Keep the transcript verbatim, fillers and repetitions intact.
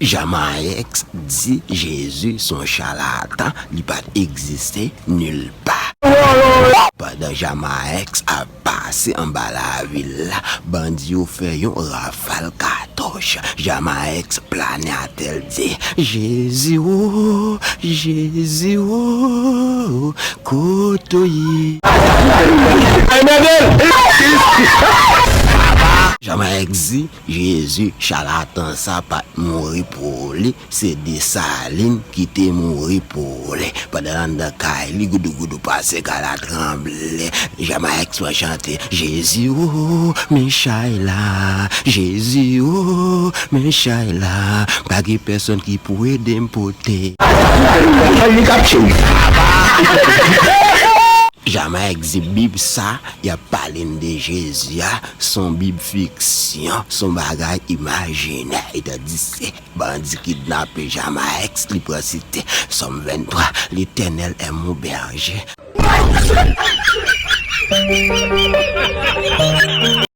Jamaèks di Jezi se yon chalatan, li pa t egziste nil pa. Pandan Jamaèks ap pase anba lavil la, bandi yo fè yon rafal katouch. Jamaèks plane atè, l di, Jezi o, Jezi o, kote w ye? Jamaèks di, Jezi, chalatan sa pa t mouri pou li, se Desalin ki te mouri pou li. Pandan l anndan kay li, goudougoudou pase, kay la tranble. Jamaèks pran chante, Jezi o, men chay la. Jezi o, men chay la. Pa gen pèsonn ki pou ede m pote. Jamaèks di Bib sa y ap pale n de Jezi a, se yon Bib fiksyon, se yon bagay imajinè. Tandiske bandi kidnape Jamaèks, li pran site Sòm venntwa, Letènèl è mon bèje.